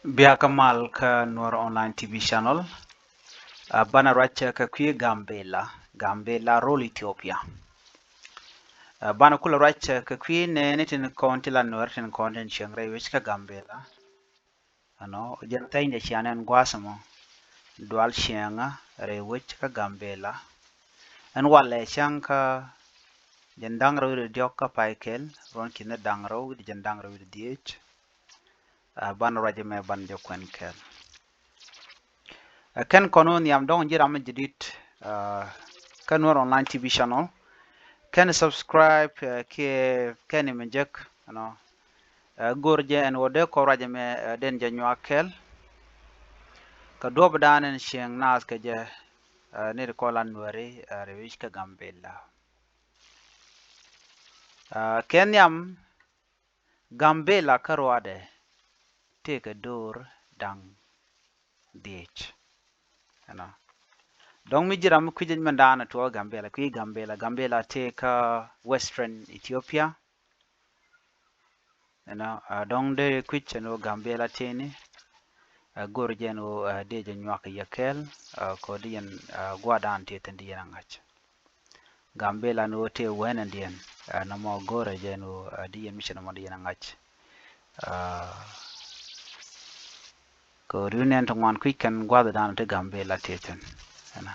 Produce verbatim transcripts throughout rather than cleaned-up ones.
Bia kä mal kä Nuer Online T V Channel. Ah, banɛ ruac kɛ kui̱ Gambela, Gambela rol Ethiopia. Ah, banɛ kulɛ ruac kɛ kui̱ nɛ ni tin kɔn ti la Nuer tin kɔn tin cieŋ rɛy wec kä Gambela. Ɛnɔ, jɛn thɛny dɛ cian ɛn gua̱a̱th ɛmɔ. Dual cieŋä rɛy wec kä Gambela. Ɛn walɛ cäŋ kä jɛn da̱ŋ rɛw wi̱cdɛ diɔ̱k kä pay kɛl, ruɔ̱n ki̱n da̱ŋ rɛw wi̱cdɛ jɛn da̱ŋ rɛw wi̱cdɛ dhiec. Ah, banɛ ruac ɛmɛ banɛ jɛ kuɛn kɛl. Ah, kɛn kɔn wä nhiam dɔ̱ŋ ji̱ ram mi jadid, ah, kä Nuer Online T V Channel. Kɛn subscribe, ah, kiɛ kɛn mi jek, you know. Ah, go̱r jɛ ɛn wä dee kɔ ruac ɛmɛ, ah, den jɛ nyuak kɛl. Kɛ duɔp dan ɛn cieŋ naath kɛ jɛ, ah, ni ri kɔ la Nuɛri, ah, rɛy wec kä Gambela. Ah, kɛ nhiam Gambela kä ruadɛ tëëkɛ do̱r da̱ŋ dhiec. Ɛnɔ. Dɔ̱ŋ mi ji̱ ram mi kui̱c mɛn da̱a̱n tuɔɔk Gambela, kui̱ Gambela, Gambela tëë kä Western Ethiopia. Ɛnɔ, ah, dɔ̱ŋ dee kui̱c ɛn ɣöö Gambela tëëni, ah, go̱r jɛ ɛn ɣöö, ah, dee jɛ nyuak yɛ kɛɛl, ah, kɛ ɣöö di yɛn, ah, gua̱a̱r da̱a̱n tëë thi̱n di yɛn a ŋa̱c. Gambela ni ɣöö tëë wänädiɛn, ah, nɔmɔ go̱rɛ jɛ ɛn ɣöö, ah, di yɛn mi cɛ nɔmɔ di yɛn a ŋa̱c. Ah, kɛ ɣöö di nɛn ti ŋuan kui̱c kɛn gua̱a̱r da̱a̱n ti Gambela tëë thi̱n. Ɛnɔ.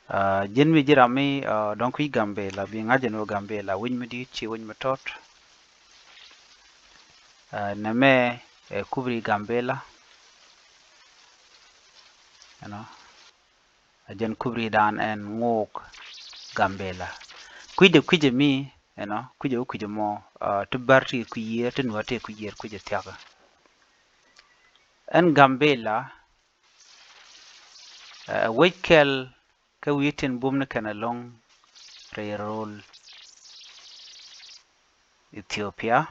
Ah, ji̱n mi ji̱ ram mi, ah, dɔ̱ŋ kui̱ Gambela, bi ŋa̱c ɛn ɣöö Gambela wec mi di̱i̱t ci wec mi tɔt. Ah, nɛmɛ ɛ kubri Gambela. Ɛnɔ. A jɛn kubri dan ɛn ŋo̱o̱k Gambela. Kui̱dɛ kui̱cɛ mi, ɛnɔ, kui̱cɛ wä kui̱cɛ mɔ, ah, ti bär ti kui̱ yiër, ti nuɔ̱ɔ̱r ti kui̱ yiër, kui̱cɛ thiakä. Ɛn Gambela, ah, wec kɛl kä wi̱i̱ tin bum ni kɛn ɛlɔ̱ŋ rɛy rol Ethiopia.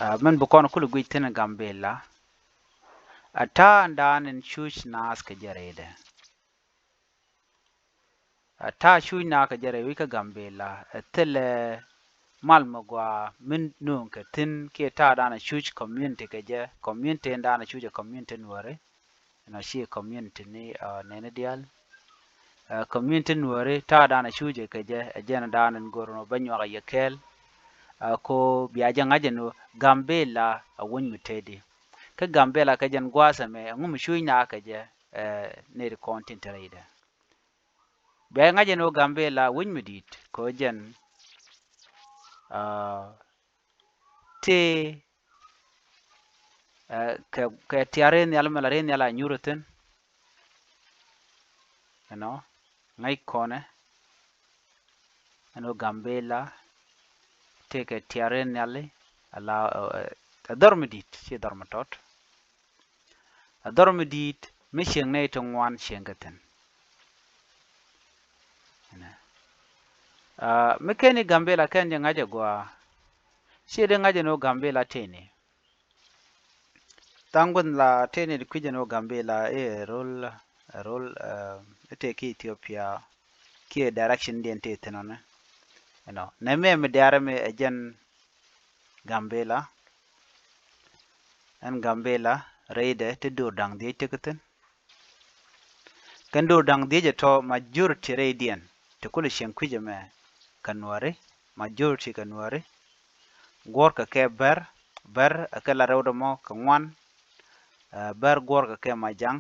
Ah, mɛn bi kɔn kulɛ guic thi̱n Gambela. A ta̱a̱ ɛn da̱a̱n in cuc naath kɛ jɛ rɛydɛ. A ta̱a̱ cuc naath kɛ jɛ rɛy wec kä Gambela, ɛ thilɛ mal mi gɔaa min nööŋ kɛ thi̱n kiɛ ta̱a̱ da̱a̱n a cuc community kɛ jɛ, community in da̱a̱n a cuc ɛ community Nuɔri. Ɛnɔ ci community ni, ah, nɛni diaal. Ah, community Nuɔri ta̱a̱ da̱a̱n a cuc ɛ kɛ jɛ, ɛ jɛn da̱a̱n in go̱r nɔ bä nyuak a yɛ kɛɛl. Ah, ko bia jɛ ŋa̱c ɛn ɣöö Gambela a wec mi teti. Kä Gambela kɛ jɛn gua̱a̱th ɛmɛ, ɛŋu mi cuc naath kɛ jɛ, eh, nɛy ti kɔn tin te rɛydɛ. Bia jɛ ŋa̱c ɛn ɣöö Gambela wec mi di̱i̱t, kɛ ɣöö jɛn, ah, tëë, eh, kɛ, kɛ tia̱r ri nhial mɛ la ri nhial a nyuur thi̱n. Ɛnɔ, ŋäc kɔnɛ ɛn ɣöö Gambela tëëkɛ tia̱r ri nhiali, ala, eh, eh, ɛ dhɔr mi di̱i̱t, ci dhɔr mi tɔt. Ɛ dhɔr mi di̱i̱t mi cieŋ nɛy ti ŋuan cieŋ kɛ thi̱n. Ɛnɛ. Ah, mi kɛn i̱ Gambela kɛn jɛ ŋa̱c ɛ gɔaa. Ciɛ dee ŋa̱c ɛn ɣöö Gambela tëëni. Tha̱a̱ŋ gua̱th la tëëni di kui̱c ɛn ɣöö Gambela i̱ ɛ rol, ɛ rol, eh, i̱ tëë ki Ethiopia kiɛ direction diɛn tëë thi̱n ɔnɛ. Ɛnɔ. Nɛmɛ mi diaarɛ mi ɛ jɛn Gambela. Ɛn Gambela rɛydɛ ti do̱r da̱ŋ dhiec ti kä thi̱n. Kɛn do̱r da̱ŋ dhiec ɛ tɔ majority rɛydiɛn ti kulɛ cieŋ kui̱c ɛmɛ kɛ Nuɔri, majority kɛ Nuɔri. Guɔ̱r kɛ kɛ Bär, Bär ɛ kɛ la rɛwdɛ mɔ kɛ ŋuan. Eh, Bär guɔ̱r kɛ kɛ Majaŋ,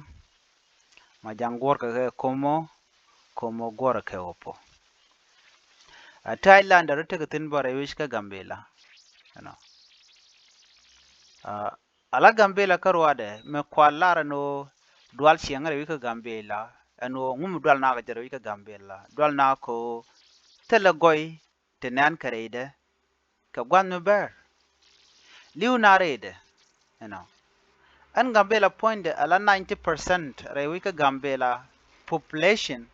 Majaŋ guɔ̱r kɛ kɛ Komo, Komo guɔ̱r kɛ Opo. A ta̱a̱ i̱ landɛ rɔ tekɛ thi̱n bä rɛy wec kä Gambela. Ɛnɔ. Ah, ala Gambela kä ruadɛ mɛ kual lar ɛn ɣöö dual cieŋ rɛy wec kä Gambela. Ɛn ɣöö ŋum dual nakä jɛ rɛy wec kä Gambela. Dual nakä kɛ ɣöö thilɛ gɔy ti nɛn kɛ rɛydɛ kɛ gua̱th mi bɛr. Li̱w na rɛydɛ, you know. Ɛn Gambela puɔ̱nydɛ ala ninety percent rɛy wec kä Gambela population,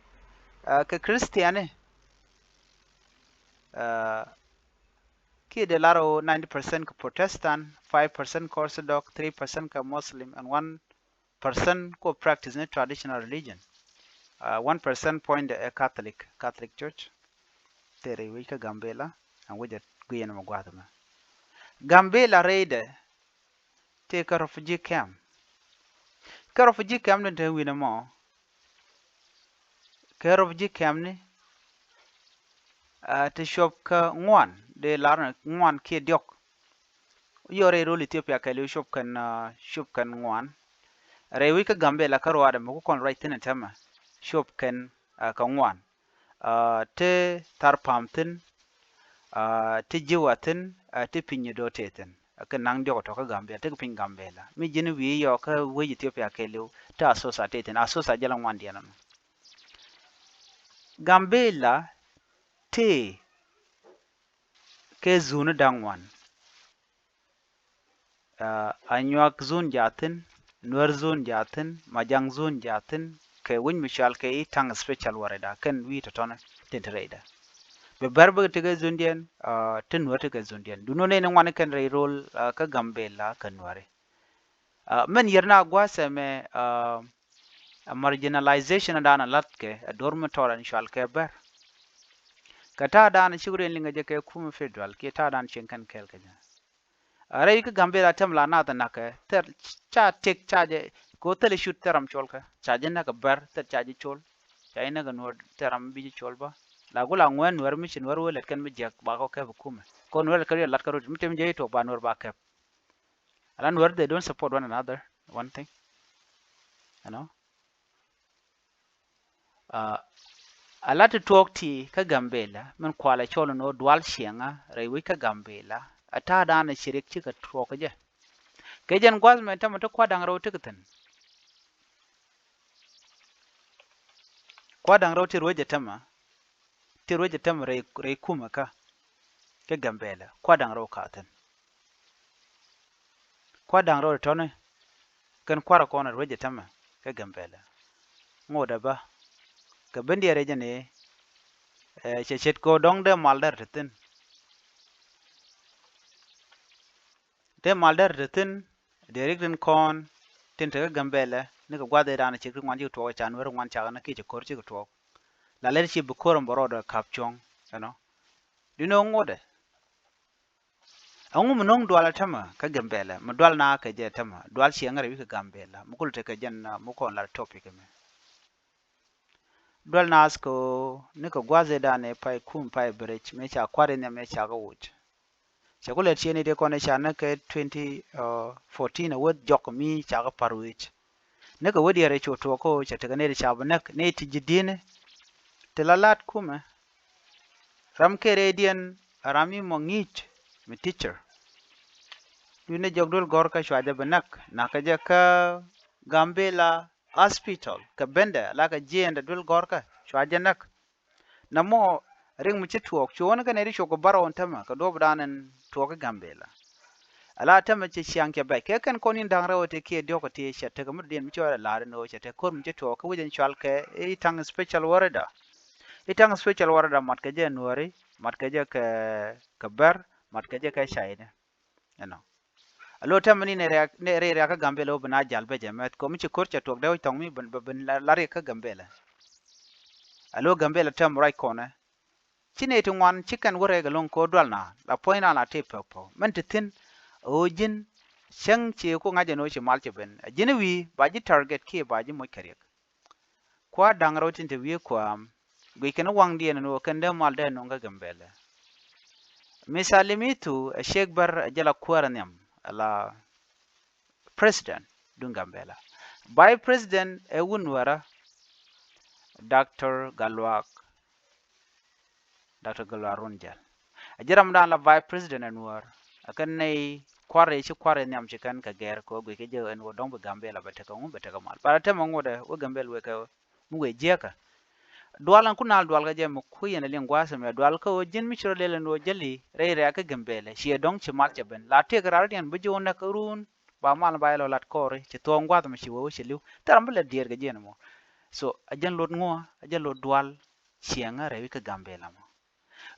uh, kɛ Christian. Uh, kiɛ dee lar ɣöö ninety percent kɛ Protestant, five percent kɛ Orthodox, three percent kɛ Muslim, and one percent kɔ practice ni traditional religion. Uh, one percent puɔ̱nydɛ ɛ Catholic, Catholic Church. Thil rɛy wec kä Gambela, ɛn wec ɛ guiɛn mɛ gua̱a̱th mɛ. Gambela rɛydɛ, tëë kä refugee camp. Kä refugee camp ni te wi̱n ɛmɔ, kä refugee camp ni, ah, ti cuɔp kä ŋuan, dee lar ni ŋuan kiɛ diɔk. Yɔ rɛy rol Ethiopia kɛɛliw cuɔp kɛn, ah, cuɔp kɛn ŋuan. Rɛy wi̱c kä Gambela kä ruaadɛ mi ku kɔn ruac thi̱n ɛ tɛmɛ cuɔp kɛn, ah, kɛ ŋuan. Ah, ti Tharpam thi̱n, ah, ti Jiwa thi̱n, ah, ti Pinyido tëë thi̱n. Kɛ naŋ diɔk tɔ̱ kä Gambela, ti kɛ piny Gambela. Mi ji̱n wi̱i̱ yɔ kä wec Ethiopia kɛɛliw, ti Asosa tëë thi̱n. Asosa jɛ la ŋuan diɛn ɛnɔ. Gambela tëë kɛ zuni da̱ŋ ŋuan. Ah, Anyuak zun jathin, Nuer zun jathin, Majang zun jathin, kɛ wi̱ny mi cual kɛ i̱ Taŋ special warɛda kɛn wi̱i̱ tɔ̱tɔ̱nɛ tin te rɛyda. Bɛ bɛr bä tekɛ zundiɛn, ah, ti Nuer tekɛ zundiɛn. Duno nɛy ni ŋuani kɛn rɛy rol, ah, kä Gambela kɛ Nuɛri. Ah, mɛn yɛr na gua̱a̱th ɛmɛ, ah, a marginalization dan a latkɛ a do̱r mi tɔr ɛn cual kɛ bɛr. Kɛ ta̱a̱ dan a cik rɛy liŋɛ jɛ kɛ kumɛ federal kiɛ ta̱a̱ dan cieŋ kɛn kɛɛl kɛ jɛ. A rɛy kä Gambela tɛm la nath a nakɛ thɛr ca tëk ca jɛ ko thil cut thɛr ram col kä ca jɛ näk a bɛr thɛr ca jɛ col. Ca jɛ näk a Nuɔr thɛr ram bi jɛ col bä. La gula ŋuɛn Nuɛr mi ci Nuɛr wä lɛt kɛn mi jiɛk ba kɔ kɛp a kumɛ. Ko Nuɛr lɛt kɛ riɛl lat kä rot mi tɛm jɛ itok ba Nuɛr ba kɛp. Ala Nuɛr, they don't support one another, one thing. You know? Ah, a la ti tuɔɔk ti kä Gambela min kualɛ cɔl ni ɣöö dual ciɛŋä rɛy wec kä Gambela. A ta̱a̱ da̱a̱n a ci riɛk cikɛ tuɔɔk kɛ jɛ. Kɛ jɛn gua̱th mɛ tämɛ ti kua̱r da̱ŋ rɛw ti kɛ thi̱n. Kua̱r da̱ŋ rɛw ti ruec jɛ tämɛ. Ti ruec jɛ tämɛ rɛy, rɛy kumɛ kä. Kä Gambela. Kua̱r da̱ŋ rɛw ka thi̱n. Kua̱r da̱ŋ rɛw tɔ̱ni. Kɛn kua̱r kɔn ruec jɛ tämɛ. Kä Gambela. Ŋot ɛ bä. Kɛ ben diɛɛr jɛ ni. Eh, cɛ ce̱t kɛ dɔ̱ŋ dee mal dɛr ti thi̱n. Dee mal dɛr ti thi̱n, dee rik tin kɔn, tin te kä Gambela, ni kɛ gua̱th ëë dan cik ti ŋuan cik tuɔɔk ca Nuɛr ŋuan cakɛ ni kiɛ ci ko̱r cik tuɔɔk. La lɛr ci bi ko̱r ɛn bɛ rɔɔdɛ ka̱p cuɔ̱ŋ, you know. Di ni ŋotdɛ. Ɛŋu mi no̱o̱ŋ dual ɛ tämɛ kä Gambela, mi dual na kɛ jɛ tämɛ, dual ciɛŋ rɛy wi̱c kä Gambela, mi kul tekɛ jɛn, ah, mi kɔn lar topic ɛmɛ. Dual naath kɛ ɣöö ni kɛ gua̱th ëë danɛ pay kum pay bridge mëë ca kua̱r in nhiam mëë ca kɛ wuc. Cɛ ku lɛt ciëëni ti kɔn i̱ ca näk kɛ twenty fourteen a weth jɔk mi ca kɛ pa̱r wi̱c. Ni kɛ wä diɛɛr i̱ cu tuɔɔk kä ɣöö cɛ tekɛ nɛy ti ca bi näk nɛy ti ji̱ di̱i̱ni. Ti la la̱t kumɛ. Ram kɛ rɛydiɛn a ram mi mɔ ŋi̱i̱c mi teacher. Dui̱ni jɔk duel gɔ̱r kä cua jɛ bi näk nakä jɛ kä Gambela hospital kɛ bendɛ la kɛ jiɛɛndɛ duel gɔ̱rkä cua jɛ näk. Namɔ rik mi ci tuɔɔk cuɔ̱ɔ̱n kɛ nɛy ti cuɔk kɛ bärɔw ɛn tämɛ kɛ duɔ̱ɔ̱p dan ɛn tuɔɔk kä Gambela. Ala tämɛ ci ciaŋ cɛ bɛc kɛ kɛn kɔn in da̱ŋ rɛw ti kiɛ diɔ̱k ti cɛ tekɛ mi dɔ̱diɛn mi ci ɣɔr ɛ la̱r ɛn ɣöö cɛ tek ko̱r mi ci tuɔɔk kä wec ɛn cual kɛ i̱ Taŋ special warɛda. I̱ Taŋ special warɛda mat kɛ jɛ Nuääri, mat kɛ jɛ kɛ, kɛ Bär, mat kɛ jɛ kɛ Cainɛ. Ɛnɔ. A lo̱ tɛmɛ ni nɛ riak, nɛ rɛy riak kä Gambela wä bi na jal bɛ jɛ mɛth kɔ mi ci ko̱r cɛ tuɔk dee wä thɔŋ mi ben, ben, ben la, la riak kä Gambela. A lo̱ Gambela tɛm ruac kɔnɛ. Ci nɛy ti ŋuan ci kɛn wä rɛk ɛlɔ̱ŋ ko̱ dual na la puɔ̱ny na la tëë pɛk pɔ̱. Mɛn ti thi̱n ɣöö ji̱n cäŋ ci ku ŋa̱c ɛn ɣöö ci mal cɛ ben. A ji̱n wi̱i̱ ba ji̱ target kiɛ ba ji̱ moc kɛ riɛk. Kua̱r da̱ŋ rɛw tin te wi̱i̱ kua̱a̱m guic kɛn waŋdiɛn ɛn ɣöö kɛn dee mal dee nuŋ kä Gambela. Mi Salim Ithu ɛ ciek Bär ɛ jɛ la kuäär ɛ nhiam ɛ la president duŋ Gambela. Vice president ɛ wun wärä Doctor Gatluak. Doctor Gatluak Runjel. A ji̱ ram dan la vice president ɛn wär. A kɛn nɛy kua̱r i̱ ci kua̱r i̱ nhiam ci kɛn kɛ gɛr kɛ wä guic kɛ jɛ ɛn wä dɔ̱ŋ bi Gambela bɛ tekɛ ŋu bɛ tekɛ mal. Bara tɛmɛ ŋut ɛ wä Gambela wek kɛ mi wee jiäkä. Dual ɛn ku nal dual kɛ jɛ mi kui̱ yɛn ɛ liŋ gua̱a̱th ɛmɛ dual kä wä ji̱n mi ci rɔ lɛl ɛn wä jäli rɛy rɛ̈ɛ̈k kä Gambela. Ciɛ dɔ̱ŋ ci mal cɛ ben. La tëëk rar diɛn bi ji̱ wä näk kä run. Ba mal ba yɛ lɔ lat kɔɔri. Ci thuɔ̱ɔ̱ŋ gua̱a̱th ɛmɛ ci wee wä ci li̱w. Thil ram bi lɛ diɛɛr kɛ jiɛn ɛmɔ. So, a jɛn lot ŋuɔ, a jɛn lot dual. Ciɛŋä rɛwi kä Gambela mɔ.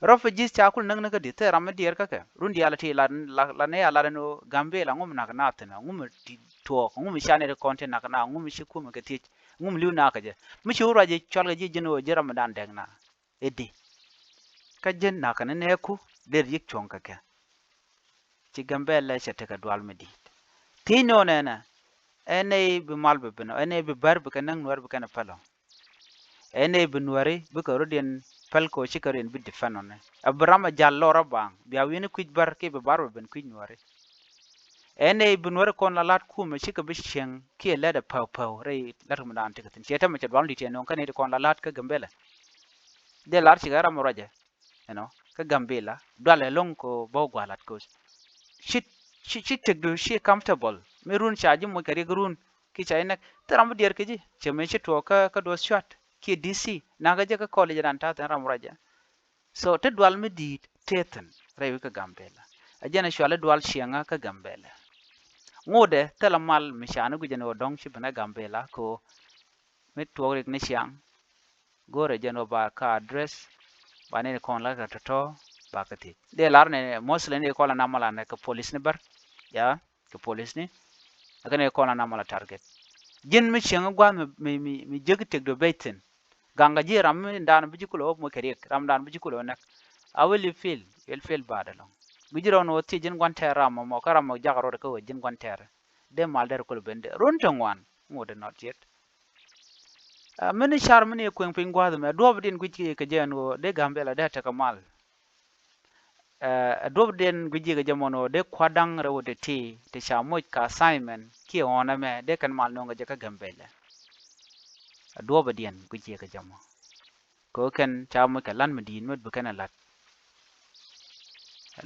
Refugees ca kul näk ni kä di thil ram mi diɛɛr kä kɛ run diaal ti la, la, la ni a lat ni Gambela ŋum nak na thin ŋum ti tuɔɔk ŋum ca ni ri kɔn ti nak na ŋum ci kumɛ kɛ thiec ŋum liw na kä jɛ mi ci wur ruac cɔl kɛ ji̱ ji̱n wä ji̱ ram mi dan dɛk na. I̱di kä ji̱n nak ni nɛ ku der yik cuɔ̱ŋ kɛ kɛ. Ci Gambela cɛ tekɛ dual mi di̱i̱t. Di̱c ni ɣän ɛnɛ, ɛn nɛy bi mal bi ben ɔ, ɛn nɛy bi bär bi kɛ näk Nuäär bi kɛn ɛ päl ɔ. Ɛn nɛy bi Nuääri bikɛ rɔ̱diɛn päl kɛ ɣöö cikɛ rɔ̱diɛn bi defend ɔ nɛ. Ɛ bi ram ɛ ja̱l lɔr ɔ baŋ bia wi̱i̱ni kui̱c bär kiɛ bi bar bi ben kui̱c Nuääri. Ɛn nɛy bi Nuääri kɔn la la̱t kumɛ cikɛ bi cieŋ kiɛ lät ɛ päw päw rɛy la̱t kumɛ daan tekɛ thi̱n. Ciɛ tɛmɛ cɛ dual di̱t yɛ nööŋ kä nɛy ti kɔn la la̱t kä Gambɛlɛ. Dee lar cikɛ ram ɛ ruacɛ. You know, kä Gambɛla dual ɛlɔ̱ŋ kɛ bä gua̱a̱ lat koc. Ci, ci, ci tëkdu ci comfortable mi run ca ji̱ moc kɛ riɛk run ki ca ji̱ nɛk. Thil ram bi diɛɛr kɛ ji̱ cɛ mëë ci tuɔɔk kä, kä duɔth cuat kiɛ D C nakä jɛ kä college dan ta̱a̱ thi̱n ram ruacɛ. So ti dual mi di̱i̱t tëë thi̱n rɛy wi̱c kä Gambɛla. A jɛn a cuali dual ciɛŋä kä Gambɛla. Ŋotdɛ thilɛ mal mi ca ni guic ɛn ɣöö dɔ̱ŋ ci ben ɛ Gambɛla kɛ ɣöö mi tuɔɔk rik ni ciaŋ. Go̱rɛ jɛn ɣöö ba kä address ba ni kɔn la kɛ tɔ̱tɔ̱ ba kɛ thiec. Dee lar ni mostly ni kɔn la nam la nɛ kɛ police ni bär. Ya, kɛ police ni. Kɛ ni kɔn la nam la target. Ji̱n mi cieŋ gua̱a̱th mi, mi, mi, mi jek tëkdu bɛc thi̱n. Gaŋ kɛ ji̱ ram mi dan bi ji̱ kulɛ wä moc kɛ riɛk, ram dan bi ji̱ kulɛ wä näk. How will you feel? You will feel bad ɛlɔ̱ŋ. Guic ji̱ rɔ̱ ni wä thiec ji̱n gua̱n tɛɛr ram mɔ, mɔ kä ram mɔ jakä rɔɔdɛ kä wä ji̱n gua̱n tɛɛr. Dee mal dee rɛ kulɛ ben dee run ti ŋuan. Ŋot dee nɔt ciet. Ɛ, mini car mini kueŋ piny gua̱a̱th mɛ, duɔ̱ɔ̱pdiɛn guic kɛ jɛ ɛn ɣöö dee Gambɛla dee tekɛ mal. Ɛ, duɔ̱ɔ̱pdiɛn guic kɛ jɛ mɔn ɣöö dee kua̱r da̱ŋ rɛw wä dee ti ti ca moc kɛ assignment kiɛ ɣɔ̱n ɛmɛ dee kɛn mal nööŋ kɛ jɛ kä Gambɛla. Ɛ, duɔ̱ɔ̱pdiɛn guic kɛ jɛ mɔ. Kɛ ɣöö kɛn ca moc kɛ la̱t mi di̱i̱t mɛ bi kɛn ɛ la̱t.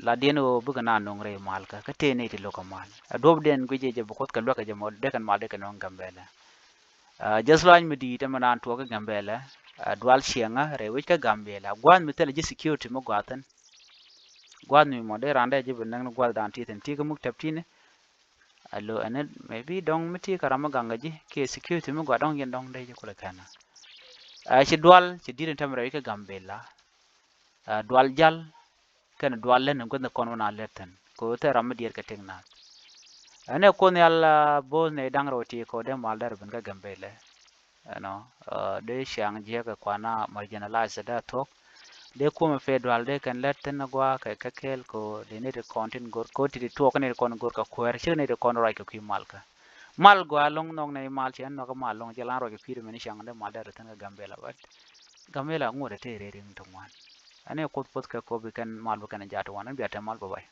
Latdiɛn ɣöö bikɛ naan nööŋ rɛy malkä kä tëë nɛy ti lo̱k kɛ mal. Ɛ duɔ̱pdiɛn guic jɛ jɛ bi Kuoth kɛ luäk kɛ jɛ mɔ dee kɛn mal dee kɛ nööŋ Gambɛla. Ɛ, just lɔaac mi di̱i̱t ɛmɛ naan tuɔɔk kä Gambɛla. Ɛ, dual ciɛŋä rɛy wec kä Gambɛla. Gua̱a̱th mi thilɛ ji̱ security mi gua̱a̱th thi̱n. Gua̱a̱th mi mɔ dee raan dee ji̱ bi näk ni gua̱a̱th daan ti thi̱n ti kä muk tɛp ti̱ni. Alo ɛn maybe dɔ̱ŋ mi ti kä ram mi gaŋ kɛ ji̱ kiɛ security mi gua̱a̱th dɔ̱ŋ yɛn dɔ̱ŋ dee ji̱ kulɛ kɛn. Ɛ, ci dual ci di̱t in tɛm rɛy wec kä Gambɛla. Ɛ, dual jal kɛnɛ dual lät ni guäth ni kɔn wä na lät thi̱n kɛ ɣöö thil ram mi diɛɛr kɛ tëk naath. Ɛn ɛ Kuoth Nhial, ɛ, bo̱o̱th nɛy da̱ŋ rɛw ti kɛ ɣöö dee mal dee rɔ ben kä Gambɛla. Ɛnɔ, ɛ, dee ciaŋ jiäk kɛ kuan a marginalize dee a thuɔ̱k. Dee kumɛ pee dual dee kɛn lät thi̱n a gua̱a̱ kɛ kɛ kɛɛl kɛ ɣöö dee nɛy ti kɔn tin go̱r kɛ ɣöö ti ti tuɔɔk kɛ nɛy ti kɔn go̱r kɛ kuäär cikɛ nɛy ti kɔn ruac kɛ kui̱ malkä. Mal gɔaa lo̱ŋ nhɔk nɛy mal ci ɛn nhɔk mal lo̱ŋ ci lan ruac kɛ kui̱ ri mɛn ciaŋ dee mal dee rɔ thi̱n kɛ Gambɛla, but Gambɛla ŋot ɛ tëë rɛy riŋ ti ŋuan. Ɛn ɛ Kuoth puɔth kɛ kop bi kɛn mal bi kɛn ɛ jat ti wan ɛn bia te mal bä bay.